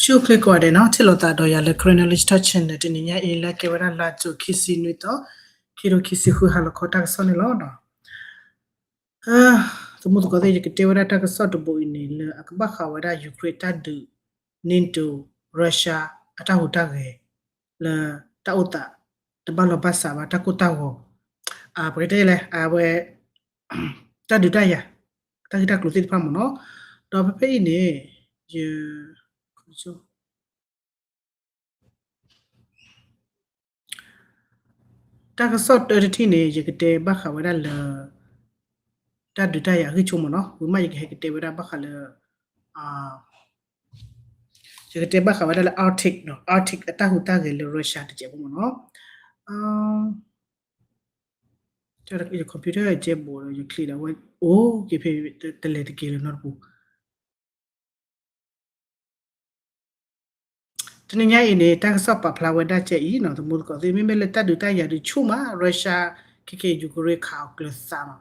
ကၠိချ့ကိးဂၤဒဲးနီၤ, ထံၣ်လိာ်သးဒီးယၤလၢ Karen Knowledge Talk Channel တနံၤညါအံၤလၢကဲဝဲဒၣ်လါကၠိခံဆံနွံသီ, ခံထိခံဆံဃု ဟါလီၤခီတၢ်ကစီၣ်န့ၣ်လီၤ. သမူသကိးသ့ၣ် ယကတဲဝဲဒၣ်တၢ်ကစီၣ်တဘိအံၤန့ၣ် လၢအကဘၣ်ဃးဝဲဒၣ် Ukraine တၢ်ဒုး NATO Russia အတၢ်ဟူးတၢ်ဂဲၤ လၢတၢ်အိၣ်သး တဘၣ်လီၢ်ဘၣ်စးဘၣ် တၢ်ကိၢ်တၢ်ဂီၤ, ပကတဲလဲၣ် အဝဲ တၢ်ဒုးတၢ်ယၤ တၢ်ဂ့ၢ်တၢ်ကျိၤသ့ၣ်တဖၣ်မ့ၢ်နီၤ. ဒီးဖဲဖဲအံၤန့ၣ် ယ တၢ်ကစီၣ်တၢတထံၣ်န့ၣ် ယကတဲဘၣ်ဃးဝဲဒၣ်လၢ တၢ်ဒုးတၢ်ယၤအဂ့ၢ်ဆိကမိၣ်နီၤ, ဝံၤမးယကဟဲကတဲဝဲဒၣ်ဘၣ်ဃးလၢ ယကတဲဘၣ်ဃးဝဲဒၣ်လၢ Arctic နီၤ, Arctic အတၢ်ဟူးတၢ်ဂဲၤလၢ Russia တစဲးဖိမ့ၢ်နီၤ. ယ computer ကဲဘိးဒီး ယချံဒီးဝဲ အိၣ်က့ၤဖဲ တလဲၤတက့ၤလၢၤနီတပူၤ တနံၤညါအံၤန့ၣ် တၢ်ကစီၣ်ပာ်ဖျါဝဲဒၣ်ကဲအံၤနီၤ, သမူသကိးသ့ၣ် မ့မ့ၢ်လၢတၢ်ဒုးတၢ်ယၤဒုးဆူၣ်မး Russia ခဲကဲ Ukraine ခးအီၤကျၢၤသးနီၤ,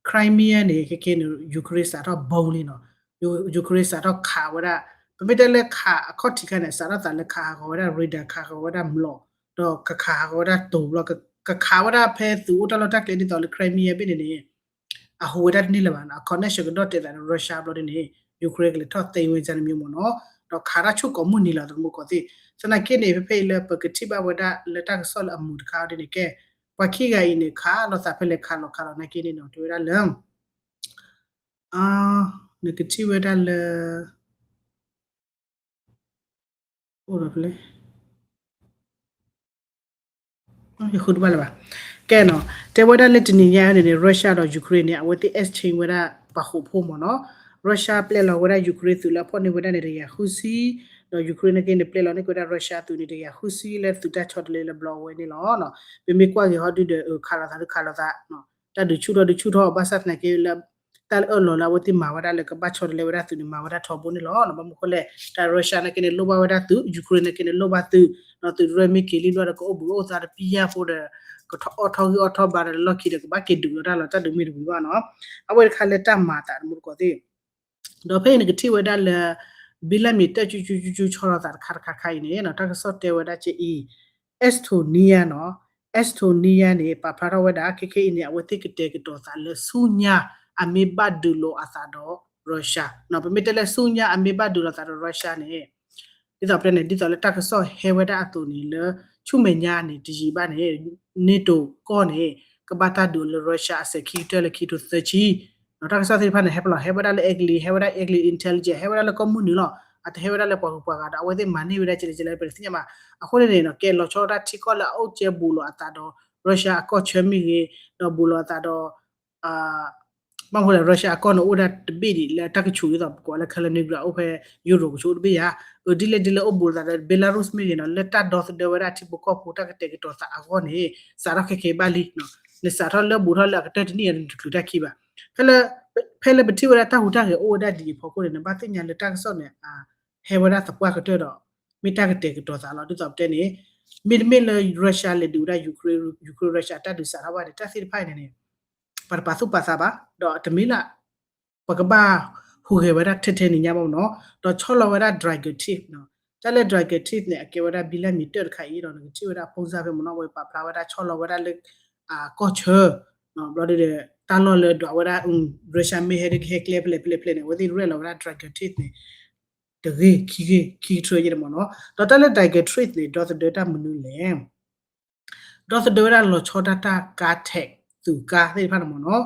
Crimea န့ၣ် ခဲကဲန့ၣ် Ukraine စးထီၣ် bomb လံနီၤ, Ukraine စးထီၣ်ခးဝဲဒၣ်, ပမ့ၢ်တဲလၢခးအခီၣ်ထံးခါန့ၣ် စးထီၣ်သးလၢခးဟးဂီၤဝဲဒၣ် radar ခးဟးဂီၤဝဲဒၣ်မျိာ်, ဒီးကခးဟးဂီၤဝဲဒၣ်တိၤဘျီ, ကခးဝဲဒၣ်ဖဲသုးအိၣ်တၢ်လီၢ်တၢ်ကျဲဒ်သိးလၢ Crimea ဘ့ၣ်န့ၣ်န့ၣ် အဟူးဝဲဒၣ်တန့ၢ်လၢၤဘၣ်နီၤ, အ connection ကဒီၣ်တဲာ်သးဒီး Russia ဘျီဒ်န့ၣ် Ukraine ကလဲၤထီၣ်သ့ဝဲဒ်န့ၣ်မ့ၢ်နီၤ, ဒီးခးတၢ်ဆူၣ်ကိးမုၢ်နံၤလီၤ သမူသကိးသ့ၣ်, သနာ်က့န့ၣ် ဖဲဖဲအံၤလၢပကထံၣ်ဘၣ်ဝဲဒၣ်လၢတၢ်ကစီၣ်လၢအမုာ်တခါအံၤဒ်န့ၣ်ကဲ, ပှၤခံဂၤအံၤန့ၣ် ခးလိာ်သးဖဲလဲၣ်ခးလီၤခးလီၤနာ်က့န့ၣ်နီၤ, တဲဝဲဒၣ်လၢ နကထံၣ်ဝဲဒၣ်လၢ အိၣ်ဒီးဖဲလဲၣ် ယဃုတဘၣ်လၢၤဘၣ်, ကဲနီၤ, တဲဝဲဒၣ်လၢတနံၤညါအံၤန့ၣ်န့ၣ် Russia ဒီး Ukraine န့ၣ် အဝဲသ့ၣ် exchange ဝဲဒၣ်ပာ်ဃုာ်ဖိမ့ၢ်နီၤ, Russia ပျဲလီၤဝဲဒၣ် Ukraine သုးလၢအဖီၣ်န့ၢ်ဝဲဒၣ်န့ၣ် တကယၤဃုဆံ, ဒီး Ukraine နာ်က့န့ၣ် ပျဲလီၤန့ၢ်က့ၤဝဲဒၣ် Russia သုးန့ၣ် တကယၤဃုဆံ လၢသုးတၢ်ဆီတလဲလၢဘျီအဝဲန့ၣ်လီၤ. ပမ့ၢ်ကွၢ်က့ၤဟီဒုဒီး ခးလိာ်သးဒုခးလိာ်သး တၢ်ဒုးဆူၣ်ထီၣ်ဒုဆူၣ်ထီၣ် ဘၣ်ဆၣ်သနာ်က့လၢ တၢ်လၢအၢၣ်လီၤလၢအဝဲသ့ၣ်မၤဝဲဒၣ်လၢကဘၣ်ဆီတလဲဝဲဒၣ်သုးန့ၣ် မၤဝဲဒၣ်ထီဘိန့ၣ်လီၤ. ဘၣ်မနုၤဃိလဲၣ် တၢ် Russia နာ်က့န့ၣ် လိၣ်ဘၣ်ဝဲဒၣ်သုး, Ukraine နာ်က့န့ၣ် လိၣ်ဘၣ်သုး, ဒီးသုးတရၢမ့ၢ်က့ၤလံဘျီဒီး ကအိၣ်ဘှံးအိၣ်သါတပံယၢ်ဖိဒီး ကအီၣ်ထီၣ်ဂံၢ်အီၣ်ထီၣ်ဘါဒီး လီၢ်ခံဒီးကဘၣ်က့ၤဒုးလီၤတၢ်လီၤ တၢ်ဒုးမ့ၢ်တဝံၤဘၣ်နီၤ. အဝဲတခါလၢတၢ်မၤအသးသမူသကိးသ့ၣ် ဒီးဖဲအံၤနကထံၣ်ဝဲဒၣ်လၢ ဘံလၢမံၤတၢ်ကၠူကၠူကၠူကၠူဆီလီၤသးတခါတခါခါအံၤန့ၣ် တၢ်ကစီၣ်တဲဝဲဒၣ်ကဲအံၤ, Estonia နီၤ, Estonia န့ၣ် ပာ်ဖျါထီၣ်ဝဲဒၣ် ခဲခဲအံၤန့ၣ် အဝဲသ့ၣ်ကတဲာ်ကတီၤသးလၢဆူညါ အမ့ၢ်ဘၣ်ဒုးလိာ်အသးဒီး Russia နီၤ. ပမ့ၢ်တဲလၢဆူညါအမ့ၢ်ဘၣ်ဒုးလိာ်သးဒီး Russia န့ၣ် ဒ်သိးပတဲန့ၣ် ဒ်သိးလၢတၢ်ကစီၣ်ဟဲဝဲဒၣ်အသိးန့ၣ် လၢဆူမဲာ်ညါန့ၣ် တယံာ်ဘၣ်န့ၣ် NATO ကီၢ်န့ၣ် ကဘၣ်တၢ်ဒုးလၢ Russia အစဲးခံကတၢၢ်လၢခံကထိသၢဆံ တၢ်ကစီၣ်သ့ၣ်တဖၣ်န့ၣ် ဟဲပလီၢ် ဟဲဝဲဒၣ်လၢ Italy ဟဲဝဲဒၣ် Italy intelligence ဟဲဝဲဒၣ်လၢကီၢ်မုၢ်နုာ်လီၤ. အတဟဲဝဲဒၣ်လၢပှၤဂုၤပှၤဂၤဒီး အဝဲသ့ၣ်မၤန့ၢ်ဝဲဒၣ်ကဲလဲၣ်ကဲလဲၣ် ပတသ့ၣ်ညါဘၣ်. အဃိန့ၣ်န့ၣ် ကဲလီၤဆီဒၣ်တၢ်ထံကီၢ်လၢအအိၣ်ကဲဘူးလိာ်အသးဒီး Russia အကီၢ်ဆၢမ့ၢ်ဂ့ၤ, ဒီးဘူးလိာ်အသးဒီး ဘၣ်မနုၤလဲၣ် Russia အကီၢ်န့ၣ်အိၣ်ဒၣ်တဘ့ၣ်ဒံးလၢတၢ်ကဆူးဒ်သိးပကိးလၢ Kaliningrad အိၣ်ဖဲ Europe ကဆူးတဘ့ၣ်ယါ, အဒ်လဲၣ်ဒ်လဲၣ်အိၣ်ဘူးလိာ်သးဒီး Belarus မ့ၢ်ဂ့ၤနီၤ လၢတၢ်ဒီသဒၢဝဲဒၣ်ထံဖိကီၢ်ဖိတၢ်ကတဲာ်ကတီၤသးအဂီၢ်န့ၣ် စးထီၣ်ခဲကဲဘၣ်လံ. နစးထီၣ်လၢဘူးထီၣ်လၢအကတၢၢ်တနံၣ်အံၤ နတချုးတၢ်ခံဘၣ်. ဖဲလၢ ဖဲလၢပထံၣ်ဝဲဒၣ်တၢ်ဟူးတၢ်ဂဲၤအိၣ်ဝဲဒၣ်ဒ်အံၤအဖီခိၣ်န့ၣ် နဘၣ်သ့ၣ်ညါလၢတၢ်ကစီၣ်န့ၣ် ဟဲဝဲဒၣ်သပှၢ်ကတၢၢ်ဒီး မ့ၢ်တၢ်ကတဲာ်ကတီၤသးလီၤ. ဒ်သိးပတဲန့ၣ် မ့တမ့ၢ်လၢ Russia လဲၤဒုးဝဲဒၣ် Ukraine, Ukraine Russia တၢ်ဒုးစးထီၣ်ဘၣ်န့ၣ် တၢ်သ့ၣ်တဖၣ်အံၤန့ၣ်န့ၣ် ပှၤတပာ်သူၣ်ပာ်သးဘၣ် ဒီးတမ့ၢ်လၢ ပကဘၣ်ဟူးဂဲၤဝဲဒၣ်ထဲထဲန့ၣ်ညါဘၣ်မ့ၢ်နီၤ. ဒီးဆီလီၤဝဲဒၣ် Dragon Tip နီၤ. တၢ်လၢ Dragon Tip န့ၣ် အကဲဝဲဒၣ်ဘံလၢမံၤတၢၢ်တခါအံၤဒီး နကထံၣ်ဝဲဒၣ်ဖိစၢ်ဖဲမ့ၢ်နီၤ အဝဲပာ်ဖျါဝဲဒၣ်ဆီလီၤဝဲဒၣ်လၢ ကီၢ်ဆၢ ဘျီဒီး တၢ်လီၢ်လၢဒွးဝဲဒၣ် Russia မ့ၢ်ဟဲဒ်ကဟဲကျဲဖဲလဲၣ်ဖဲလဲၣ်ဖဲလဲၣ်န့ၣ် အဝဲသ့ၣ်ရဲၣ်လီၤဝဲဒၣ် Dragon Tip န့ၣ် တဂ့ၤ ခံဂ့ၤ ခံကထြၢယဲၢ်န့ၣ်မ့ၢ်နီၤ. ဒီးတၢ်လၢ Dragon Tip န့ၣ် ဒီသဒၢတၢ်မနုၤလဲၣ်. ဒီသဒၢဝဲဒၣ်လီၤဆီဒၣ်တၢ် car tag သုးကါသ့ၣ်တဖၣ်န့ၣ်မ့ၢ်နီၤ.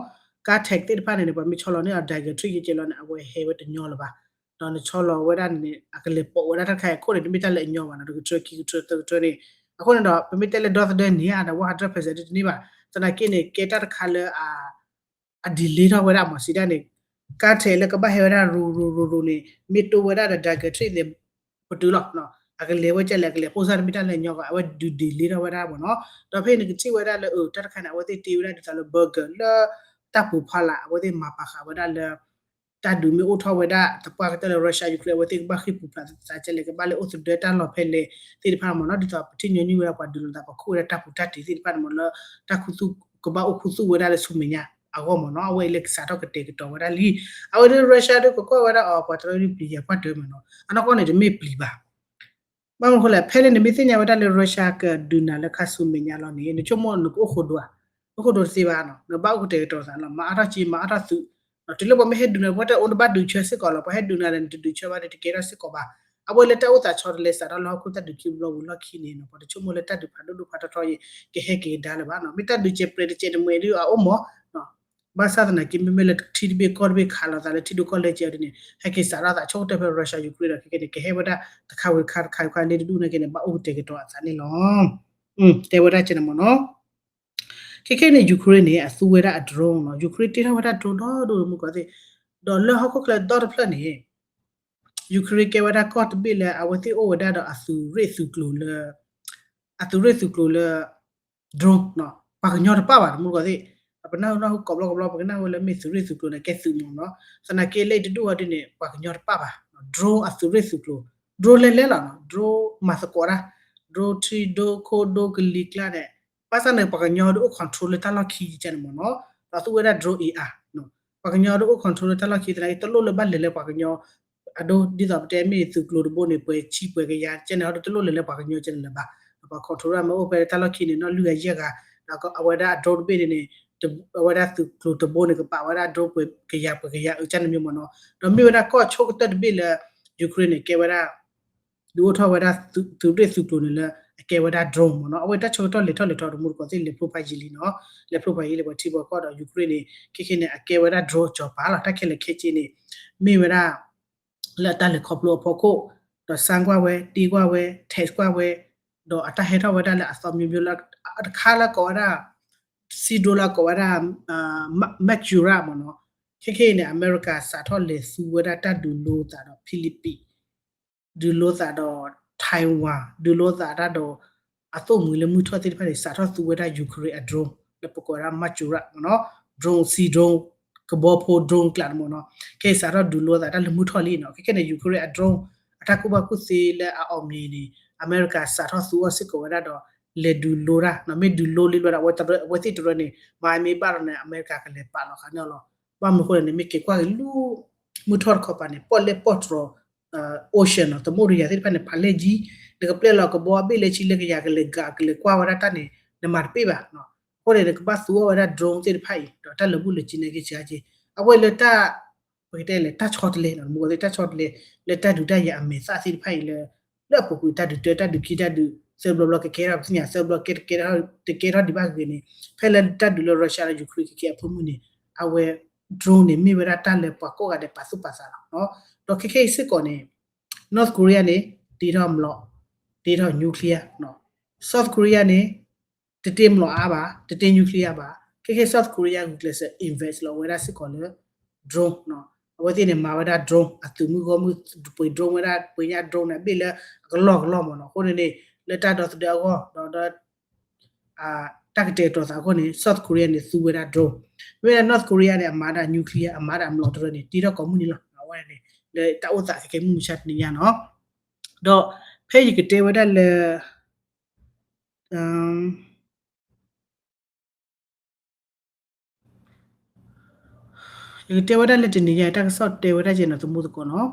car tag သ့ၣ်တဖၣ်န့ၣ်န့ၣ် ပှၤမ့ၢ်ဆီလီၤန့ၢ်အီၤ Dragon Tip ယဲၢ်ကဲလီၤန့ၣ် အဝဲဟဲဝဲတညီလၢၤဘၣ်. ဒီးနဆီလီၤဝဲဒၣ်န့ၣ် အကလဲၤပိာ်ဝဲဒၣ်တၢ်တခါအံၤအခိၣ်န့ၣ် တမ့ၢ်တၢ်လၢအညီဘၣ်နီၤ တကထြၢခံကထြၢသၢကထြၢန့ၣ်. အဃိန့ၣ်ဒီး ပမ့ၢ်တဲလၢဒီသဒၢန့ၣ် အဒၣ်ဝဲ hundred percent တန့ၢ်ဘၣ်. သနာ်က့န့ၣ် ကဲတၢ်တခါလၢ အ delay ထီၣ်ဝဲဒၣ်မ့ၢ်စံးဒၣ်န့ၣ် car tag လၢကဘၣ်ဟဲဝဲဒၣ်ရိၤရိၤရိၤရိၤန့ၣ် မ့ၢ်တိၢ်ဝဲဒၣ်ဒီး Dragon Tip န့ၣ် ပတုၤလီၤ. အကလဲၤဝဲကလဲၣ် အကလဲၤဖိစၢ်တမ့ၢ်တၢ်လၢအညီဘၣ် အဝဲဒုး delay ထီၣ်ဝဲဒၣ်မ့ၢ်နီၤ. ဒီးဖဲအံၤနကထံၣ်ဝဲဒၣ်လၢ တၢ်တခါန့ၣ် အဝဲသ့ၣ်တ့ဝဲဒၣ်ဒ်သိးလၢ bunker လၢ တၢ်ပူၤဖီလာ် အဝဲသ့ၣ်မၤပာ်ဃာ်ဝဲဒၣ်လၢ တၢ်ဒုးမ့ၢ်အိၣ်ထီၣ်ဝဲဒၣ် သပှၢ်ကတၢၢ်လၢ Russia Ukraine အဝဲသ့ၣ်ကဘၣ်ဃ့ၢ်ပူၤဖျဲးသးကဲလဲၣ် ကဘၣ်လဲၤအိၣ်သဒၢတၢ်လီၢ်ဖဲလဲၣ်သ့ၣ်တဖၣ်မ့ၢ်နီၤ. ဒ်သိးပထံၣ်ညီနုၢ်ဝဲဒၣ်ပှၤဒုးလိာ်သး ပှၤခိၣ်ဝဲဒၣ်တၢ်ပူၤတၢ်တံၤသ့ၣ်တဖၣ်န့ၣ်မ့ၢ်လၢ တၢ်ခူသူၣ်ကဘၣ်အိၣ်ခူသူၣ်ဝဲဒၣ်လၢဆူမဲာ်ညါအဂီၢ်မ့ၢ်နီၤ. အဝဲအံၤလၢကစးထီၣ်ကတဲာ်ကတီၤဝဲဒၣ်လံ. အဝဲဒၣ် Russia ဒုးကကွၢ်ဝဲဒၣ်အီၤ ပှၤတရၢဒုးပျံၤယဲၢ်ပှၢ်တၢၢ်မ့ၢ်နီၤ. အနီၢ်ကီၢ်န့ၣ်တမ့ၢ်ပျံၤဘၣ်. ဘၣ်မနုၤအဃိလဲၣ် ဖဲန့ၣ်နမ့ၢ်သ့ၣ်ညါဝဲဒၣ်လၢ Russia ကဒုးနၤလၢခါဆူမဲာ်ညါလီၤန့ၣ် နဆိကမိၣ်နကအိၣ်ဃိဒိၣ်ဧါ, အိၣ်ဃိဒိၣ်တသ့ဘၣ်နီၤ, နဘၣ်အိၣ်ကတဲာ်ကတီၤသးလီၤ, မၤအါထီၣ်စ့ မၤအါထီၣ်သုး, တုၤလၢပှၤမ့ၢ်ဟဲဒုးနၤ ပှၤတအိၣ်နဘၣ်ဒုးဆၢစ့ၢ်ကီးလီၤ, ပှၤဟဲဒုးနၤဒီး နတဒုးဆၢဘၣ်ဒီး တကဲထီၣ်စ့ၢ်ကီးဘၣ်. အဝဲလၢတၢ်အိၣ်သးဆီတလဲစးထီၣ်လၢဟီၣ်ခိၣ်တၢ်ဒုးခံဘျီဝံၤလီၢ်ခံန့ၣ်နီၤ ပှၤတဆိကမိၣ်လၢတၢ်ဒုးဖးဒိၣ်ဒိၣ်ဖးထီထီအံၤ ကဟဲက့ၤကဒါလၢၤဘၣ်နီၤ, မ့ၢ်တၢ်ဒုးစဲးပျဲတစဲးတမှဲးဒုးအအိၣ်မး ဘၣ်ဆၣ်သနာ်က့ မ့မ့ၢ်လၢထံတဘ့ၣ်ကီၢ်တဘ့ၣ်ခးလိာ်သးလၢထံဒိၣ်ကီၢ်လဲၢ်ကဲအီၤဒ်န့ၣ် ဟဲက့ၤစးထီၣ်သးဆိကတၢၢ်ဖဲ Russia Ukraine ဒီးခဲကဲန့ၣ် ကဟဲဝဲဒၣ်တခါဝံၤတခါတခါဝံၤတခါလၢတဒူၣ်န့ၣ်ကဲန့ၣ် ဘၣ်အိၣ်ကတဲာ်ကတီၤအသးန့ၣ်လီၤ. တဲဝဲဒၣ်ကဲန့ၣ်မ့ၢ်နီၤ. ခဲကဲန့ၣ် Ukraine န့ၣ် အသူဝဲဒၣ်အ drone နီၤ, Ukraine တ့ထီၣ်ဝဲဒၣ် drone ဒီဒိၣ်တမူတကိးသ့ၣ်, ဒီးလၢဟီၣ်ခိၣ်ချၢဒီတဖျၢၣ်န့ၣ် Ukraine ကဲဝဲဒၣ်ကီၢ်တဘ့ၣ်လၢအဝဲသ့ၣ်အိၣ်ဝဲဒၣ်ဒီးအသုးရ့ၣ်သုးကျိၤလၢ အသုးရ့ၣ်သုးကျိၤလၢ drone နီၤ, ပှၤကညီတပာ်ဘၣ်တမူတကိးသ့ၣ်, ပနၢ်ဟူနၢ်ဟူကိးဘျီကိးဘျီ ပကနၣ်ဝဲလၢမ့ၢ်သုးရ့ၣ်သုးကျိၤန့ၣ် ကဲသုးမ့ၢ်နီၤ, သနာ်က့လၢအံၤတဒူၣ်အီၤဒ်န့ၣ် ပှၤကညီတပာ်ဘၣ်, drone အသုးရ့ၣ်သုးကျိၤ, drone လဲၤလဲၤလီၤနီၤ, drone မၤသကိးတၢ်, drone ထံ drone ခိၣ် drone ကလံၤကျါန့ၣ်, ဘၣ်ဆၣ်န့ၣ် ပှၤကညီဒုးအိၣ် control လၢတၢ်လီၢ်ခံကဲန့ၣ်မ့ၢ်နီၤ, ဒီးသူဝဲဒၣ် drone အံၤအါ ပှၤကညီဒုးအိၣ် control လၢတၢ်လီၢ်ခံသနာ်က့ တလိၣ်လၢဘၣ်လဲၤလၢပှၤကညီ, အဒိဒ်သိးပတဲမ့ၢ်သုးကျိၤတဘိန့ၣ် ပှဲၤဆံပှဲၤကယၤကဲန့ၣ် ဟီဒုးတလိၣ်လဲၤလၢပှၤကညီကဲန့ၣ်လၢၤဘၣ်, ပှၤ control ဒၣ်မ့ၢ်အိၣ်ဖဲတၢ်လီၢ်ခံန့ၣ် နီၢ်လွံၢ်ဂၤယဲၢ်ဂၤ, ဒီးအဝဲဒၣ်အ drone တဘ့ၣ်န့ၣ်န့ၣ် အဝဲဒၣ်သုးကျိၤတဘိန့ၣ် ကပာ်ဝဲဒၣ် drone ပှဲၤကယၤပှဲၤကယၤအကဲန့ၣ်မ့ၢ်နီၤ, ဒီးမ့ၢ်ဝဲဒၣ်ကီၢ်ဆိကတၢၢ်တဘ့ၣ်လၢ Ukraine န့ၣ် ကဲဝဲဒၣ် ဒုးအိၣ်ထီၣ်ဝဲဒၣ်သုးရ့ၣ်သုးကျိၤန့ၣ်လၢ အကဲဝဲဒၣ် drone မ့ၢ်နီၤ, အဝဲတၢ်ဆၢကတီၢ်လဲၤထီၣ်လဲၤထီတမူတကိးသ့ၣ် လဲၤဖျိဖးယံာ်လံနီၤ, လဲၤဖျိဖးယံာ်လံပှၤထံပှၤကီၢ်ဒီး Ukraine န့ၣ် ခဲခဲန့ၣ် အကဲဝဲဒၣ် drone အစီၤပၤလီၤ, တၢ်ခဲလၢာ်ခဲဆ့န့ၣ် မ့ၢ်ဝဲဒၣ် လၢအတၢ်လဲၤခီဖျိအဖီခိၣ်, ဒီး စမ်း ကွၢ်ဝဲ, တ့ကွၢ်ဝဲ, test ကွၢ်ဝဲ, ဒီးအတၢ်ဟဲထီၣ်ဝဲဒၣ်လၢအသီ မျိုးမျိုး လၢ တခါလၢကိးဝဲဒၣ် စံဒိလၢကိးဝဲဒၣ် Majura မ့ၢ်နီၤ, ခဲခဲအံၤန့ၣ် အမဲရကၤစးထီၣ်လဲၤသူဝဲဒၣ်တၢ်ဒုးလိသးဒီး Philippines ဒုးလိသးဒီး Taiwan ဒုးလိသးတၢ်ဒီး အသိၣ်မှံၤလၢမုၢ်ထီၣ်သ့ၣ်တဖၣ်န့ၣ် စးထီၣ်သူဝဲဒၣ် Ukraine အ drone လၢပကိးဝဲဒၣ် Majura မ့ၢ်နီၤ, drone စံ drone ကဘီဖိ drone ကျးတမ့ၢ်နီၤ, ခဲအံၤစးထီၣ်ဒုးလိသးတၢ်လၢမုၢ်ထီၣ်လံနီၤ, ခဲခဲန့ၣ် Ukraine အ drone အတၢ်ကူၣ်ဘၣ်ကူၣ်သ့လၢအအီၣ်မံၤန့ၣ် အမဲရကၤစးထီၣ်သူအီၤစ့ၢ်ကီးဝဲဒၣ်ဒီး လဲၤဒုးလိတၢ်နီၤ, မ့ၢ်ဒုးလိလံဘျီဒီး အဝဲသ့ၣ်တရၢန့ၣ် မၤမ့ၢ်ဘၣ်ဒီးန့ၣ် အမဲရကၤကလဲၤပာ်လီၤဃာ်န့ၢ်အီၤလီၤ, ဘၣ်မနုၤအဃိလဲၣ်န့ၣ် မ့ၢ်က့ၤကွၢ်က့ၤလၢ မုၢ်ထီၣ်တခီပၤန့ၣ် ပီၣ်လဲၣ်ပီၣ်တြီၤ ocean နီၤ, သမုဒ္ဒရာ သ့ၣ်တဖၣ်န့ၣ် ဖးလဲၢ်ကံ, နကပျဲလီၤကဘီအဘ့ၣ်လၢဆံလၢကယၤကလဲၤဂၤကလဲၤကွၢ်ဝဲဒၣ်တၢ်န့ၣ် နမၤတပ့ၢ်ဘၣ်နီၤ, အဃိန့ၣ် နကဘၣ်သူအီၤဝဲဒၣ် drone သ့ၣ်တဖၣ်အံၤ ဒီးတၢ်လၢာ်ဘူၣ်လၢာ်စ့န့ၣ်က့ၤစှၤက့ၤ, အဝဲလၢတၢ် ပကတဲလဲၣ် တၢ်ဆီတလဲနီၤ, မ့ၢ်ဝဲသ့ၣ်တၢ်ဆီတလဲ လၢတၢ်ဒုးတၢ်ယၤအမဲာ်သၣ်သ့ၣ်တဖၣ်အံၤလၢ လၢအပူၤကွံာ်တၢ်ဒုးတၢ တၢ်ဒုးခံတၢ်ဒုး သၢဘျီဘျီကကဲထီၣ် ပသ့ၣ်ညါသၢဘျီကဲတကဲထီၣ် တကဲထီၣ်ဒံးဘၣ်ဂ့ၤန့ၣ် ဖဲလၢတၢ်ဒုးလၢ Russia ဒီး Ukraine ခဲခဲအဖၢမုၢ်န့ၣ် အဝဲ drone န့ၣ် မ့ၢ်ဝဲဒၣ်တၢ်လၢပှၤကိးဂၤဒဲးပာ်သူၣ်ပာ်သးလီၤနီၤ, ဒီးခဲခဲအံၤစ့ၢ်ကီးန့ၣ် North Korea န့ၣ် တ့ထီၣ်မျိာ်, တ့ထီၣ် nuclear နီၤ, South Korea န့ၣ် တတ့မျိာ်အါဘၣ် တတ့ nuclear ဘၣ်, ခဲခဲ South Korea ဂုာ်ကျဲးစၢး invest လီၤဝဲဒၣ်စ့ၢ်ကီးလၢ drone နီၤ, အဝဲသ့ၣ်န့ၣ် မၤဝဲဒၣ် drone အသုးမုၢ်ဂီၢ်မုၢ် ပှ့ၤ drone ဝဲဒၣ် ပှ့ၤညၣ် drone န့ၣ် အဘ့ၣ်လၢအကလီၢ်ကလီၢ်မ့ၢ်နီၤ, အဃိန့ၣ်န့ၣ် လၢတၢ်ဒီသဒၢအဂီၢ် ဒီး တၢ်ကတဲာ်ကတီၤသးအဂီၢ်န့ၣ် South Korea န့ၣ် သူဝဲဒၣ် drone, မ့ၢ်ဝဲဒၣ် North Korea န့ၣ် အမၤဒၣ် nuclear အမၤဒၣ်မျိာ်တရၢန့ၣ် တ့ထီၣ်ကိးမုၢ်နံၤလီၤ, အဝဲန့ၣ် လၢတၢ်အိၣ်သးခဲခဲမုၢ်မဆါတနံၤညါနီၤ, ဒီးဖဲယကတဲဝဲဒၣ်လၢ ယကတဲဝဲဒၣ်လၢတနံၤညါ တၢ်ကစီၣ်တဲဝဲဒၣ်ကဲနီၤ သမူသကိးနီၤ,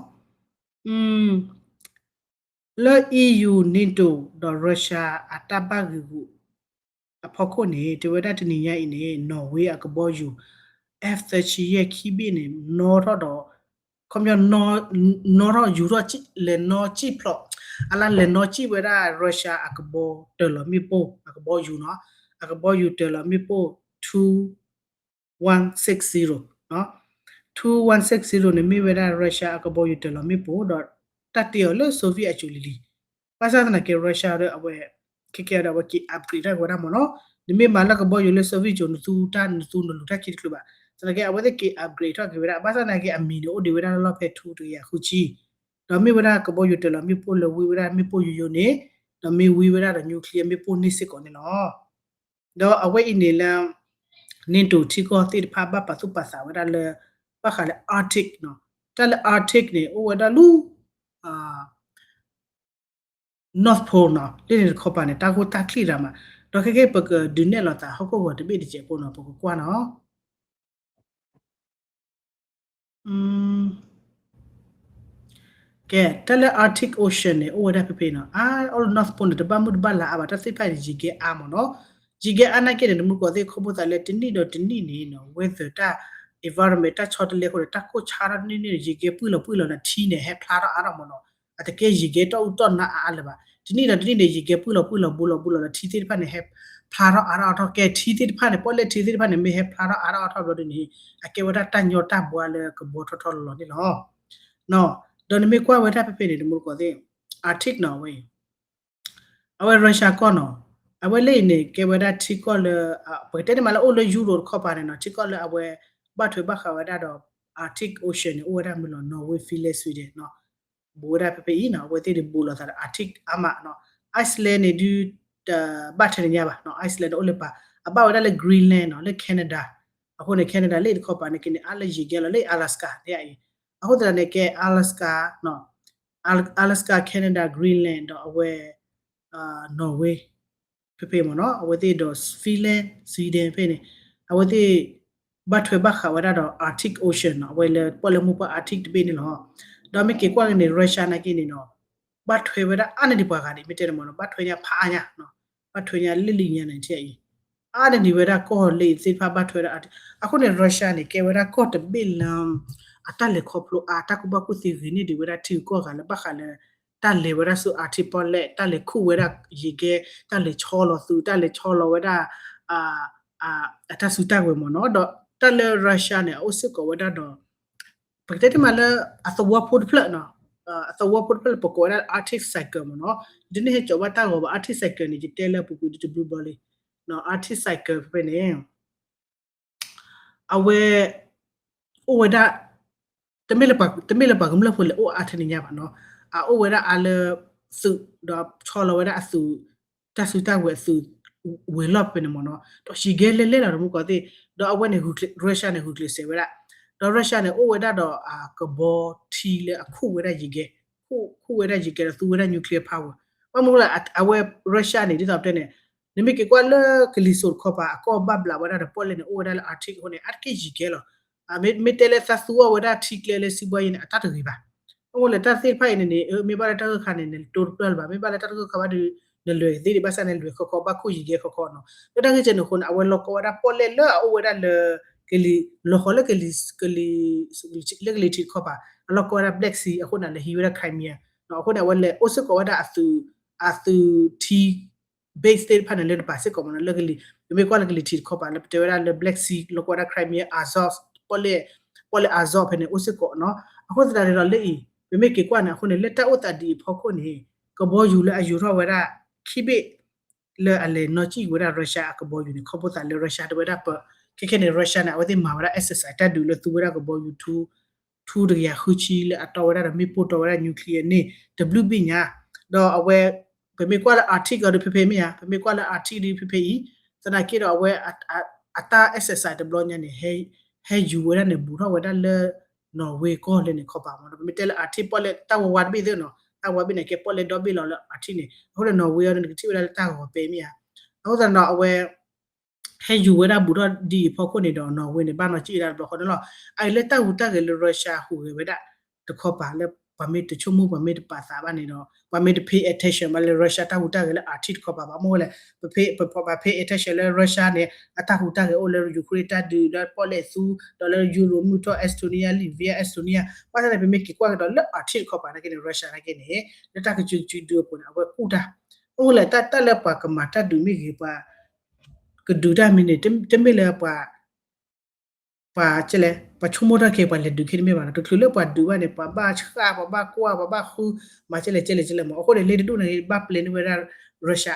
လၢ EU NATO ဒီး Russia အတၢ်ဘၣ်ဂ့ၢ်ဂူာ်အဖီခိၣ်န့ၣ် တဲဝဲဒၣ်တနံၤညါအံၤန့ၣ် Norway အကဘီယူၤ F thirty ယဲၢ်ခံဘ့ၣ်န့ၣ် နီထီၣ်ဒီး ခီပညီ နီထီၣ်ယူၤထီၣ် လဲၤနီစံၣ်ဖျိး အလၢလဲၤနီစံၣ်ဝဲဒၣ် Russia အကဘီတၢၢ်လီၤမ့ၣ်ပိၢ် အကဘီယူၤနီၤ အကဘီယူၤတၢၢ်လီၤမ့ၣ်ပိၢ် two one six zero, two one six zero န့ၣ် မ့ၢ်ဝဲဒၣ် Russia အကဘီယူၤတၢၢ်လီၤမ့ၣ်ပိၢ်ဒီး တၢ်တ့အီၤလၢ Soviet အစိၤလံၤလံၤ, ဘၣ်ဆၣ်သနာ်က့ Russia ဒီးအဝဲ ခဲကဲဒီးအဝဲက့ၤ upgrade ထီၣ်က့ၤဝဲဒၣ်မ့ၢ်နီၤ, နမ့ၢ်မၤလၢကဘီယူၤလၢ Soviet စိၤ နသူတၢ်နသူနလူၤတၢ်ခံတချုးဘၣ်, သနာ်က့ အဝဲသ့ၣ်က့ၤ upgrade ထီၣ်က့ၤဝဲဒၣ်, ဘၣ်ဆၣ်သနာ်က့ အမံၤန့ၣ် အိၣ်ဒံးဝဲဒၣ်လၢလီၢ်ဖဲ two တကယၤဃုဆံ ဒီးမ့ၢ်ဝဲဒၣ်ကဘီယူၤတၢၢ်လီၤမ့ၣ်ပိၢ်လၢဝံဝဲဒၣ်မ့ၣ်ပိၢ်ယိယိန့ၣ်, ဒီးမ့ၢ်ဝံဝဲဒၣ်ဒီး nuclear မ့ၣ်ပိၢ်န့ၢ်စ့ၢ်ကီးန့ၣ်လီၤ. ဒီးအဝဲအံၤန့ၣ်လၢ NATO ထံကီၢ်သ့ၣ်တဖၣ်ဘၣ်ပာ်သူၣ်ပာ်သးဝဲဒၣ်လၢ ဘၣ်ဃးလၢ Arctic နီၤ, တၢ်လၢ Arctic န့ၣ် အိၣ်ဝဲဒၣ်လၢ North Pole နီၤ, လၢန့ၣ်တခီပၤန့ၣ် တၢ်ဂိၢ်တၢ်ချံၣ်ရၤမး, ဒီးခဲကဲပကဒုးနဲၣ်လီၤသးဟီၣ်ခိၣ်ဂီၤတဘ့ၣ်တစဲးဖိနီၤ, ပကကွၢ်နီၤ. ကဲ တၢ်လၢ Arctic Ocean န့ၣ် အိၣ်ဝဲဒၣ်ဖဲဖဲနီၤ အါ အိၣ်လၢ North Pole န့ၣ် တဘၣ်မုၢ်တဘၣ်လၤအါဘၣ် တၢ်သ့ၣ်တဖၣ်န့ၣ် ယံၤကဲအါမ့ၢ်နီၤ. ယံၤကဲအါနာ်က့န့ၣ် တမူတကိးသ့ၣ် ခီဖျိသးလၢတနံၣ်ဒီးတနံၣ်န့ၣ်နီၤ weather တၢ် environment တၢ်ဆီတလဲအဃိန့ၣ် တၢ်ကိၢ်ဆါထီၣ်တနံၣ်န့ၣ် ယံၤကဲပုၢ်လီၤပုၢ်လီၤလၢထံန့ၣ် ဟဲဖျါထီၣ်အါထီၣ်မ့ၢ်နီၤ. အတကဲယံၤကဲတီၢ်အူတီၢ်နါအါအါလၢၤဘၣ်. တနံၣ်ဒီးတနံၣ်န့ၣ် ယံၤကဲပုၢ်လီၤပုၢ်လီၤ ဘူးလီၤဘူးလီၤလၢထံသ့ၣ်တဖၣ်န့ၣ် ဟဲဖျါထီၣ်အါထီၣ်အါထီၣ် ကဲထံသ့ၣ်တဖၣ်န့ၣ် ပီၣ်လဲၣ်ထံသ့ၣ်တဖၣ်န့ၣ် မ့ၢ်ဟဲဖျါထီၣ်အါထီၣ်အါထီၣ်ဘျီဒ်န့ၣ် အကဲဝဲဒၣ်တၢ်ညီတၢ်ဘှါလၢကဘီထီထီလီၤလီၤန့ၣ်လီၤ. ဒီးနမ့ၢ်ကွၢ်ဝဲဒၣ်ဖဲဖဲန့ၣ် တမူတကိးသ့ၣ် Arctic နီၤဝဲ အဝဲ Russia ကီၢ်နီၤ အဝဲလၢအံၤန့ၣ် ကဲဝဲဒၣ်ထံကီၢ်လၢ ပကတဲန့ၣ်မးလၢအိၣ်လၢ Europe တခီပၤန့ၣ်နီၤ ထံကီၢ်လၢအဝဲ ဘၣ်ထွဲဘၣ်ဃးဝဲဒၣ်ဒီး Arctic Ocean န့ၣ် အိၣ်ဝဲဒၣ်မုၢ်လီၤ Norway Finland Sweden နီၤ ဘူးဝဲဒၣ်ဖဲဖဲအံၤနီၤ အဝဲသ့ၣ်န့ၣ်ဘူးလိာ်သးဒီး Arctic အါမးနီၤ Iceland န့ၣ်ဒုး တဘၣ်ထွဲန့ၣ်ညါဘၣ်နီၤ Iceland န့ၣ်အိၣ်လၢပၤ အဘၣ်ဝဲဒၣ်လၢ Greenland နီၤ လၢ Canada အဃိန့ၣ် Canada လၢအံၤတခီပၤန့ၣ်က့န့ၣ် အါလၢယံၤကဲလီၤလၢ Alaska န့ၣ်အံၤ အဃိသတးန့ၣ် ကဲ Alaska နီၤ Alaska Canada Greenland ဒီးအဝဲ Norway ဖဲဖဲမ့ၢ်နီၤ အဝဲသ့ၣ်ဒီး Finland Sweden ဖဲန့ၣ် အဝဲသ့ၣ် ဘၣ်ထွဲဘၣ်ဃးဝဲဒၣ်ဒီး Arctic Ocean နီၤ အဝဲလၢပီၣ်လဲၣ်မိၢ်ပှၢ် Arctic တဘ့ၣ်န့ၣ်လီၤ. ဒီးမ့ၢ်က့ၤကွၢ်က့ၤန့ၣ် Russia နာ်က့န့ၣ်နီၤ ဘၣ်ထွဲဝဲဒၣ်အါန့ၢ်ဒံးပှၤဂၤဒံး မ့ၢ်တဲန့ၣ်မ့ၢ်နီၤ ဘၣ်ထွဲညါဖးအါညါ ဘၣ်ထွဲညါလံၣ်လံၣ်ညါန့ၣ်ထံၣ်အံၤ အါန့ၢ်ဒံးဝဲဒၣ်ကီၢ်လၢအံၤသ့ၣ်တဖၣ်ဘၣ်ထွဲဒၣ် အဃိန့ၣ် Russia န့ၣ် ကဲဝဲဒၣ်ကီၢ်တဘ့ၣ်လၢ အတၢ်လဲၤခီဖျိအါ တၢ်ကူၣ်ဘၣ်ကူၣ်သ့ဂ့ၤန့ၢ်ဒံးဝဲဒၣ်ထံဂုၤကီၢ်ဂၤလၢဘၣ်ဃးလၢ တၢ်လဲၤဝဲဒၣ်ဆူ Arctic ပီၣ်လဲၣ် တၢ်လဲၤခူၣ်ဝဲဒၣ်ယံၤကဲ တၢ်လဲၤဆီလီၤသုး တၢ်လဲၤဆီလီၤဝဲဒၣ် အတၢ်စုတၢ်ဝဲၤမ့ၢ်နီၤ ဒီးတၢ်လၢ Russia န့ၣ် အအိၣ်စ့ၢ်ကီးဝဲဒၣ်ဒီး ပကတဲတမးလၢအသဝီဖိတဖျၢၣ်နီၤ အသဝီဖိတဖျၢၣ်လၢပကိးဝဲဒၣ် Arctic Circle မ့ၢ်နီၤ ဒ်န့ၣ်ဟဲကၠီၤဘၣ်တၢ်ဂီၤဘၣ် Arctic Circle န့ၣ် ယတဲလၢအပူၤကွံာ်ဒ်တဘျုးဘျီလံ Arctic Circle ဖဲဖဲန့ၣ် အဝဲ အိၣ်ဝဲဒၣ် တမ့ၢ်လၢပှၤ တမ့ၢ်လၢပှၤကမျၢၢ်ဖိလဲၤအိၣ်အါထဲန့ၣ်ညါဘၣ်နီၤ အအိၣ်ဝဲဒၣ်အါလၢ သုး ဒီးဆီလီၤဝဲဒၣ်အသုး တၢ်စုတၢ်ဝဲၤအသုး ဝဲၤလီၢ်ဖဲန့ၣ်မ့ၢ်နီၤ ဒီးယံၤကဲလဲၣ်လဲၣ်လီၤ တမူတကိးသ့ၣ် ဒီးအဝဲန့ၣ် Russia န့ၣ် ဂုာ်ကျဲးစၢးဝဲဒၣ် ဒီး Russia န့ၣ် အိၣ်ဝဲဒၣ်ဒီးအကဘီထံလၢအခူၣ်ဝဲဒၣ်ယံၤကဲ ခူၣ်ဝဲဒၣ်ယံၤကဲဒီးသူဝဲဒၣ် nuclear power ဘၣ်မနုၤလဲၣ် အဝဲ Russia န့ၣ် ဒ်သိးပတဲန့ၣ် နမ့ၢ်က့ၤကွၢ်လၢကလံၤစိးတခီပၤ အကီၢ်ဘၣ်ဘျးဝဲဒၣ်ဒီးပီၣ်လဲၣ်န့ၣ် အိၣ်ဝဲဒၣ်လၢ Arctic အဃိန့ၣ် အါတက့ၢ်ယံၤကဲလီၤ မ့ၢ်တဲလၢသးသူအီၤဝဲဒၣ်ထံကျဲလၢစုဘၣ်ယဲန့ၣ် အတၢ်တဂ့ၤဘၣ် အဃိလဲၣ်တၢ်သ့ၣ်တဖၣ်အံၤန့ၣ်န့ၣ် မ့ၢ်ဘၣ်လၢတၢ်ဂၢၢ်ခါန့ၣ် နတိတဖျၢၣ်လၢၤဘၣ် မ့ၢ်ဘၣ်လၢတၢ်ဂၢၢ်ခါဘၣ်ဒီး နလဲၤသ့ဒံးဘၣ်ဆၣ်န့ၣ် လဲၤခီခီ ဘၣ်ခူၣ်ယံၤကဲခီခီနီၤ လၢတၢ်ဂ့ၢ်ကဲန့ၣ်အဃိန့ၣ် အဝဲလီၤကီဝဲဒၣ်ပီၣ်လဲၣ်လၢအအိၣ်ဝဲဒၣ်လၢ ကလံၤ လီၤဃီလၢကလံၤ ကလံၤ လၢကလံၤထံးတခီပၤ အလီၤကီဝဲဒၣ် Black Sea အဃိန့ၣ် လဲၤဟံးဝဲဒၣ် Crimea အဃိန့ၣ် အဝဲလဲၤအိၣ်စ့ၢ်ကီးဝဲဒၣ်အသုး အသုးထံ base သ့ၣ်တဖၣ်န့ၣ် လၢနပာ်စ့ၢ်ကီးမ့ၢ်နီၤ လၢကလံၤ ပမ့ၢ်ကွၢ်လၢကလံၤထံးတခီပၤ လၢပတဲဝဲဒၣ်လၢ Black Sea လီၤကီဝဲဒၣ် Crimea Azov ပီၣ်လဲၣ် ပီၣ်လဲၣ် Azov ဖဲန့ၣ် အိၣ်စ့ၢ်ကီးနီၤ အဃိသတးန့ၣ်ဒီးလၢအံၤ ပမ့ၢ်က့ၤကွၢ်န့ၣ် အဃိန့ၣ် လၢတၢ်အိၣ်သးဒ်အံၤအဖီခိၣ်န့ၣ် ကဘီယူၤလၢအယူၤထီၣ်ဝဲဒၣ် ခံဘ့ၣ် လၢအလဲၤနီၣ်ကံၣ်ဝဲဒၣ် Russia အကဘီယူၤန့ၣ် ခီဖျိသးလၢ Russia တဝဲဒၣ်ပ ခဲခဲန့ၣ် Russia န့ၣ် အဝဲသ့ၣ်မၤဝဲဒၣ် exercise တၢ်ဒုးလၢသူဝဲဒၣ်ကဘီယူၤထူ ထူတကယၤဃုဆံလၢအတီဝဲဒၣ်ဒီးမ့ၣ်ပိၢ်တီဝဲဒၣ် nuclear န့ၣ် တဘျုးဘ့ၣ်ညါ ဒီးအဝဲ ပမ့ၢ်ကွၢ်လၢ Arctic အီၤဒီးဖဲဖဲမ့ၢ်ဧါ ပမ့ၢ်ကွၢ်လၢ Arctic ဒီးဖဲဖဲအံၤ သနာ်က့ဒီးအဝဲ အတၢ် exercise တဘျီညါန့ၣ် ဟဲယူၤဝဲဒၣ်န့ၣ် ဘူးထီၣ်ဝဲဒၣ်လၢ Norway ကီၢ်လၢန့ၣ်ခီပၤမ့ၢ်နီၤ ပမ့ၢ်တဲလၢ Arctic ပီၣ်လဲၣ်တၢ်ဝါဝါတဘ့ၣ်သ့ၣ်နီၤ တၢ်ဝါဘ့ၣ်န့ၣ် ကဲပီၣ်လဲၣ်ဒီဘ့ၣ်လီၤလၢ Arctic န့ၣ် အဃိဒီး Norway အီၤန့ၣ် နကထံၣ်ဝဲဒၣ်လၢတၢ်ဂီၤပဲမ့ၢ်ဧါ အဃိသတးဒီးအဝဲ ဟဲယူၤဝဲဒၣ်ဘူးထီၣ်ဒ်အံၤအဖီခိၣ်န့ၣ်ဒီး Norway န့ၣ် ဘၣ်နီၣ်ကံၣ်ဝဲဒၣ်တဘျီဃီန့ၣ်လီၤ. အအံၤလၢတၢ်ဟူးတၢ်ဂဲၤလၢ Russia ဟူးဂဲၤဝဲဒၣ်တခီပၤလၢ ပှၤမ့ၢ်တဆိကမိၣ်ပှၤမ့ၢ်တပာ်သးဘၣ်န့ၣ်ဒီး ပှၤမ့ၢ်တ pay attention ဘၣ်လၢ Russia တၢ်ဟူးတၢ်ဂဲၤလၢ Arctic တခီပၤဘၣ် မ့ၢ်ဝဲလဲၣ် ပ pay ပ pay attention လၢ Russia န့ၣ် အတၢ်ဟူးတၢ်ဂဲၤအိၣ်လၢ Ukraine တၢ်ဒုးလၢပီၣ်လဲၣ်သူ ဒီးလၢ Europe မုၢ်ထီၣ် Estonia Latvia Estonia ဘၣ်ဆၣ်န့ၣ် ပမ့ၢ်က့ၤကွၢ်ကဒီးလၢ Arctic တခီပၤနာ်က့န့ၣ် Russia နာ်က့န့ၣ် လၢတၢ်ကစုကစုဒုအပူၤန့ၣ် အဝဲကူၣ်တၢ် အိၣ်လၢတၢ်လၢပှၤကမၤတၢ်ဒုးမ့ၢ်ဂ့ၤ ပှၤကဒုးတၢ်မ့ၢ်န့ၣ် တမ့ၢ်လၢပှၤ ပှၤကလဲၣ် ပှၤဆိကမိၣ်တၢ်ခဲ ပှၤလဲၤဒုးခဲတမ့ၢ်ဘၣ်နီၤ တချုးလၢပှၤဒုးဘၣ်န့ၣ် ပှၤဘၣ်ဆှၣ် ပှၤဘၣ်ကွၢ် ပှၤဘၣ်ဃု မၤကလဲၣ်ကလဲၣ်ကလဲၣ်မး အဃိန့ၣ် လ့တဒူၣ်န့ၣ် ဘၣ်ပျဲန့ၢ်ဝဲဒၣ် Russia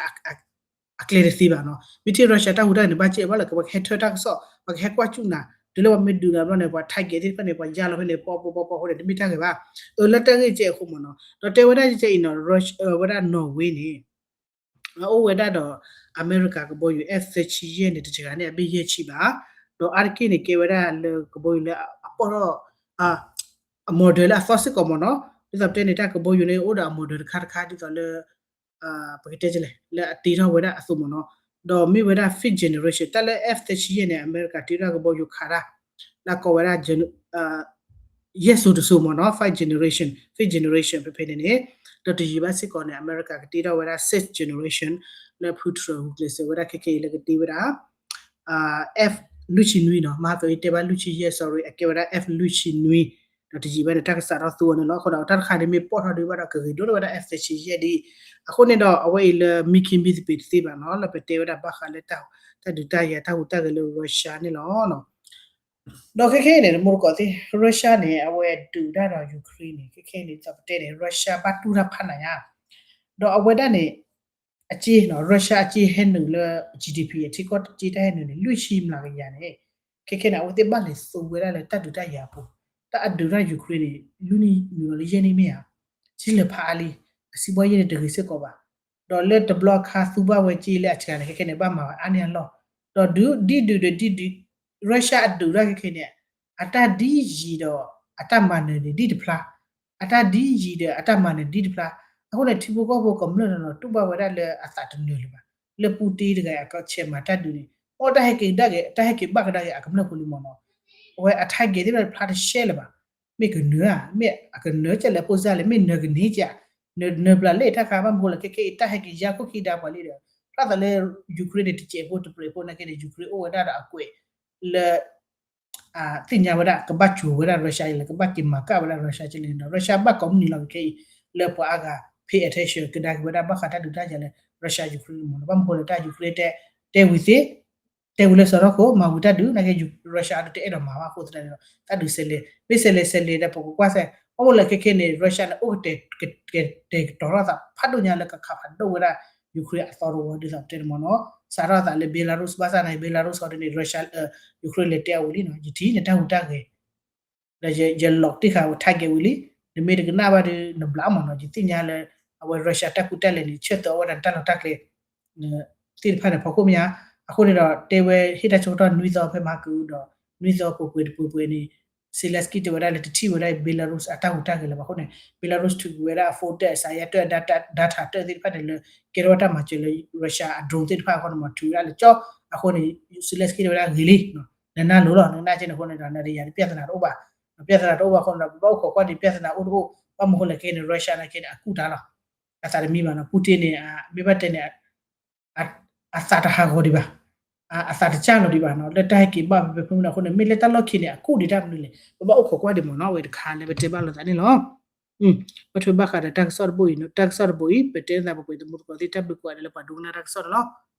အကျဲတသ့ဘၣ်နီၤ မ့ၢ်ထံၣ် Russia တၢ်ဟူးတၢ်ဂဲၤန့ၣ် ဘၣ်ကဲဘၣ်လၢကဘၣ်ကဟဲထၢၣ်တၢ်ကစီၣ် ပှၤကဟဲကွၢ်စူၣ်နၤ တုၤလၢပှၤမ့ၢ်ဒုးနၤဘျီန့ၣ် ပှၤ target သ့ၣ်တဖၣ်န့ၣ် ပှၤယါလီၤဖဲန့ၣ် ပီပီပီပီအဃိန့ၣ် တမ့ၢ်တၢ်ဂ့ၤဘၣ် အၢ လၢတၢ်ဂ့ၢ်ကဲအဃိမးနီၤ ဒီးတဲဝဲဒၣ်ကဲအံၤနီၤ ဝဲဒၣ် Norway န့ၣ် အအိၣ်ဝဲဒၣ်ဒီး အမဲရကၤကဘီယူၤ F သၢဆံယဲၢ်န့ၣ် တစှၤန့ၣ် အဘ့ၣ်ယဲၢ်ဆံဘၣ် ဒီးအါတက့ၢ်န့ၣ် ကဲဝဲဒၣ်လၢကဘီယူၤလၢအပီၢ်ထီၣ် အ model လၢအသီစ့ၢ်ကီးမးနီၤ ဒ်သိးပတဲန့ၣ် တၢ်ကဘီယူၤန့ၣ် အိၣ်ဒီးအ model တခါတခါ ဒ်သိးလၢ ပကတဲလဲၣ် လၢအတ့ထီၣ်ဝဲဒၣ်အသိးမးနီၤ ဒီးမ့ၢ်ဝဲဒၣ် fifth generation တၢ်လၢ F သၢဆံယဲၢ်န့ၣ် အမဲရကၤတ့ထီၣ်ကဘီယူၤခးတၢ် လၢကိးဝဲဒၣ် ယဲၢ်စိၤတစိၤမ့ၢ်နီၤ five generation, fifth generation ဖဲဖဲန့ၣ်န့ၣ်, ဒီးတယံာ်ဘၣ်စ့ၢ်ကီးန့ၣ် အမဲရကၤကတ့ထီၣ်ဝဲဒၣ် sixth generation လၢဖုထြၢးဂုာ်ကျဲးစၢးဝဲဒၣ်ခဲခဲအံၤလၢကတ့ဝဲဒၣ် F လွံၢ်ဆံနွံနီၤ, မဟါကတဲဘၣ်လွံၢ်ဆံယဲၢ် sorry အကဲဝဲဒၣ် F လွံၢ်ဆံနွံ, ဒီးတယံာ်ဘၣ်န့ၣ် တၢ်ကစးထီၣ်သူအီၤန့ၣ်လီၤ. အဃိဒီးတၢ်တခါန့ၣ်မ့ၢ်ပိာ်ထီၣ်ဒံးဘၣ်ဒီး ကဂ့ၤဒိၣ်ထီၣ်ဝဲဒၣ် F သၢဆံယဲၢ်ဒံး, အဃိန့ၣ်ဒီးအဝဲအံၤလၢမံခ့မံသပ့ၤတသ့ဘၣ်နီၤ, လၢပတဲဝဲဒၣ်ဘၣ်ဃးလၢတၢ်ဒုးတၢ်ယၤတၢ်ဟူးတၢ်ဂဲၤလၢ Russia န့ၣ်လီၤ. ဒီးခဲခဲအံၤန့ၣ် မူတကိးသ့ၣ် Russia န့ၣ် အဝဲဒုးတၢ်ဒီး Ukraine န့ၣ် ခဲခဲအံၤန့ၣ် ဒ်သိးပတဲန့ၣ် Russia ဘၣ်တူၢ်တၢ်ဖးနးညါ, ဒီးအဝဲဒၣ်န့ၣ် အစ့နီၤ Russia အစ့ဟဲနုာ်လၢ GDP အထံကီၢ်စ့တၢ်ဟဲနုာ်န့ၣ် လွံၢ်ဆံမျးကယၤန့ၣ်, ခဲခဲန့ၣ် အဝဲသ့ၣ်ဘၣ်လဲၤသူဝဲဒၣ်လၢတၢ်ဒုးတၢ်ယၤအပူၤ, တၢ်အဒုးတၢ် Ukraine န့ၣ် လွံၢ်နံၣ်နုာ်လီၤလၢယဲၢ်နံၣ်မ့ၢ်ဧါ, ထံၣ်လၢၤဖးအါလံ, အစံးဘီယဲၢ်န့ၣ်တဂ့ၤစ့ၢ်ကီးဘၣ်, ဒီးလၢတဘျီအခါသူဘၣ်ဝဲစ့လၢအစှၤန့ၣ် ခဲခဲန့ၣ် ဘၣ်မၤဝဲအါန့ၢ်အလီၢ်, ဒီးဒုးဒ်ဒုးဒီးဒ်ဒုး Russia အဒုးတၢ်ခဲခဲန့ၣ် အတၢ်ဒ်ယံၤဒီး အတၢ်မၤနၢၤန့ၣ်ဒ်တဖျါ, အတၢ်ဒ်ယံၤဒီးအတၢ်မၤနၢၤဒ်တဖျါ, အဃိန့ၣ် ထံဖိကီၢ်ဖိကမျၢၢ်နီၤနီၤ တူၢ်ဘၣ်ဝဲဒၣ်လၢအသးတနၢၤလၢၤဘၣ်, လၢ Putin တဂၤအံၤအကဆဲးမၤတၢ်ဒုးန့ၣ် အိၣ်တၢ်ဟဲက့ၤဒၣ်ဂ့ၤ တၢ်ဟဲက့ၤဘၣ်ကဒါက့ၤအကမျၢၢ်ဖိလံမ့ၢ်နီၤ, အဝဲအ target သ့ၣ်တဖၣ်တဖျါတရှဲလၢၤဘၣ်, မ့ၢ်ကနၢၤဧါ မ့ၢ်အကနၢၤကဲလၢဖိစၢ်လဲၣ် မ့ၢ်နၢၤကန့ၢ်ကဲ, နၢၤဘျးလဲၣ်တၢ်ခါ ဘၣ်မနုၤဃိလဲၣ် ခဲခဲအံၤတၢ်ဟဲက့ၤယါခိၣ်ခံဒါပှၤလံဒီး ဖျါသးလၢ Ukraine န့ၣ် တစဲးဖိတပြဲးဖိနာ်က့န့ၣ် Ukraine အိၣ်ဝဲဒၣ်ဒီးအကွဲးလၢ သ့ၣ်ညါဝဲဒၣ် ကဘၣ်စိာ်ဝဲဒၣ် Russia အံၤလၢကဘၣ်က့ၤမၤကၣ်ဝဲဒၣ် Russia ကလဲၣ်န့ၣ်ဒီး Russia ဘၣ်ကိးမုၢ်နံၤလီၤခဲအံၤ လၢပှၤအါဂၤ pay attention ကဒါက့ၤဝဲဒၣ်ဘၣ်ဃးတၢ်ဒုးတၢ်ယၤလၢ Russia Ukraine မ့ၢ်နီၤ, ဘၣ်မနုၤဃိလဲၣ် တၢ် Ukraine တဲ တဲဝံၤသ့ တဲဝံၤလၢစီၤထီၣ်ခိၣ် မၤဝံၤတၢ်ဒုးနာ်က့ Russia အံၤတအဲၣ်ဒိးမၤဘၣ်အဃိသတးန့ၣ်ဒီး တၢ်ဒုးစဲးလဲၤ မ့ၢ်စဲးလဲၤစဲးလဲၤဒီးပကကွၢ်စဲး ဘၣ်မနုၤလဲၣ်ခဲခဲန့ၣ် Russia န့ၣ် အိၣ်ကတဲာ် ကတဲာ်ကတီၤထီၣ်သးဖးဒိၣ်ညါလၢကခးဖးဒိၣ်ဝဲဒၣ် Ukraine အသီတဝီဒ်သိးပတဲန့ၣ်မ့ၢ်နီၤ, စးထီၣ်သးလၢ Belarus ဘၣ်ဆၣ်နာ်က့ Belarus ဃီဒ်န့ၣ် Russia Ukraine လဲၤတဲအဝံၤလံနီၤ, ယထံၣ်န့ၣ်တၢ်ဟူးတၢ်ဂဲၤ ဒီးယ lock တ့ၢ်ဃာ်ဝဲ target ဝံၤလံ, နမ့ၢ်တကနၣ်ဘၣ်ဒီး နဘျးမ့ၢ်နီၤ, ယသ့ၣ်ညါလၢ အဝဲ Russia တၢ်ကူတၢ်လဲၤန့ၣ် ဆၢသၢအီၣ်ဝဲဒၣ်နတၢ်လီၢ်တၢ်ကျဲ သ့ၣ်တဖၣ်န့ၣ် ဖီခိၣ်မ့ၢ်ဧါ, အဃိန့ၣ်ဒီး တဲဝဲဟ့ၣ်တၢ်ဆၢကတီၢ်နွံသီဖဲမဟါကဒီး နွံသီပှဲၤပှဲၤတပှဲၤပှဲၤန့ၣ် Zelenskyy တဲဝဲဒၣ်လၢတထံၣ်ဝဲဒၣ် Belarus အတၢ်ဟူးတၢ်ဂဲၤလၢၤဘၣ်အဃိန့ၣ် Belarus ထုးကွံာ်ဝဲဒၣ်အ phone တၢၣ် အစးယါတၢၣ် data တၢၣ်သ့ၣ်တဖၣ်န့ၣ်လၢ ကဲထီၣ်ဝဲတၢ်မၤစၢၤလၢ Russia အ drone သ့ၣ်တဖၣ်အဃိန့ၣ် မ့ၢ်ထုးဝဲဒၣ်လၢကၠီ အဃိန့ၣ် Zelenskyy တဲဝဲဒၣ်ဂ့ၤလံ နနၢ်လိၤလီၤ နကနၣ်က့န့ၣ်အဃိန့ၣ်ဒီး နတယၤ ပြဿနာတအိၣ်ဘၣ်, ပြဿနာတအိၣ်ဘၣ်အဃိန့ၣ်ဒီး ပဘၣ်အိၣ်ခိးကွၢ်ဒံး ပြဿနာအိၣ်တအိၣ်, ဘၣ်မနုၤဃိလဲၣ်ခဲန့ၣ် Russia နာ်က့န့ၣ် အကူၣ်တၢ်လီၤ, အသးတမံဘၣ်နီၤ, Putin န့ၣ် မ့ၢ်ဘၣ်တဲန့ၣ် အသးတဟးဂီၤဒံးဘၣ်, အသးတစၢ်လီၤဒံးဘၣ်နီၤ, လၢတၢ်ဟဲက့ၤဘၣ်ဖဲဖဲမနုၤအဃိန့ၣ် မ့ၢ်လၢတၢ်လီၢ်ခံန့ၣ် အကူၣ်ဒံးတၢ်မနုၤလဲၣ်, ပဘၣ်အိၣ်ခိးကွၢ်ဒံးမ့ၢ်နီၤ, အဝဲတခါလၢပတဲဘၣ်လိာ်သးန့ၣ်လီၤ. ဘၣ်ထွဲဘၣ်ဃးဒီးတၢ်ကစီၣ်တဘိအံၤ, တၢ်ကစီၣ်တဘိအံၤ ပတဲသးပှဲၤပှဲၤ သမူသကိးသ့ၣ် တၢ်ဘျုးကိးဂၤဒဲးလၢပှၤဒိကနၣ်တၢ်ကစီၣ်န့ၣ်လီၤ.